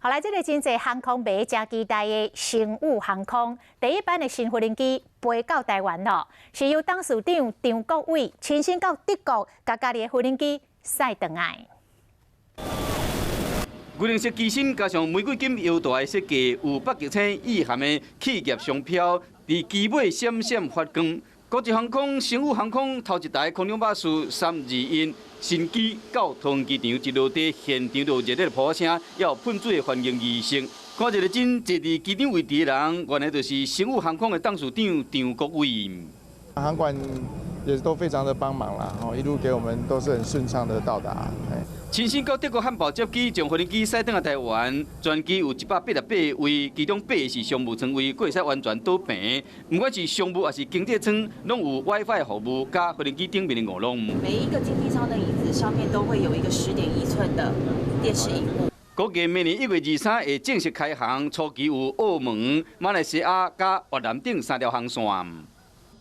後來，這个真濟航空迷誠期待的星宇航空第一班的新飛行機飛到台灣咯，是由董事長張國煒親身到德國，共家己的飛行機載轉來。銀紅色機身加上玫瑰金腰帶的設計，有北極星意涵的企業商標，佇機尾閃閃發光。國際航空、星宇航空頭一台空中巴士321新機到桃園機場一落地，現場就熱烈的炮聲，也有噴水的歡迎儀式。看一个真坐佇機場位置的人，原來就是星宇航空的董事長張國煒。航管也都非常的幫忙啦，一路給我們都是很順暢的到達。親身到德國漢堡接機，將飛機駛轉來台灣，全機有188位，其中八個是商務艙位，閣會使完全倒平。毋管是商務抑是經濟艙，攏有 WiFi 服務，佮飛機頂面的五廊。每一個經濟艙的椅子上面都會有一個10.1寸的電視螢幕。估計明年1月23會正式開航，初期有澳門、馬來西亞佮越南等三條航線。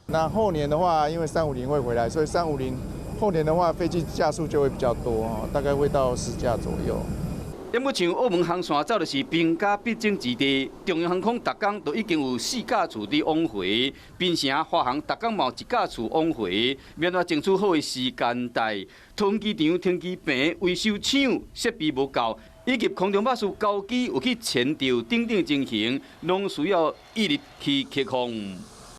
那後年的話，因為三五零會回來，所以三五零後年的話，飛機架數就會比較多，大概會到10架左右。毋過像澳門航線走的是兵家必爭之地，長榮航空逐工都已經有四架次佇往回，檳城華航逐工嘛有一架次往回，欲按怎爭取好的時間帶，桃園機場停機坪維修廠設備無夠，以及空中巴士交機有去前兆等等情形，攏需要一一去克服。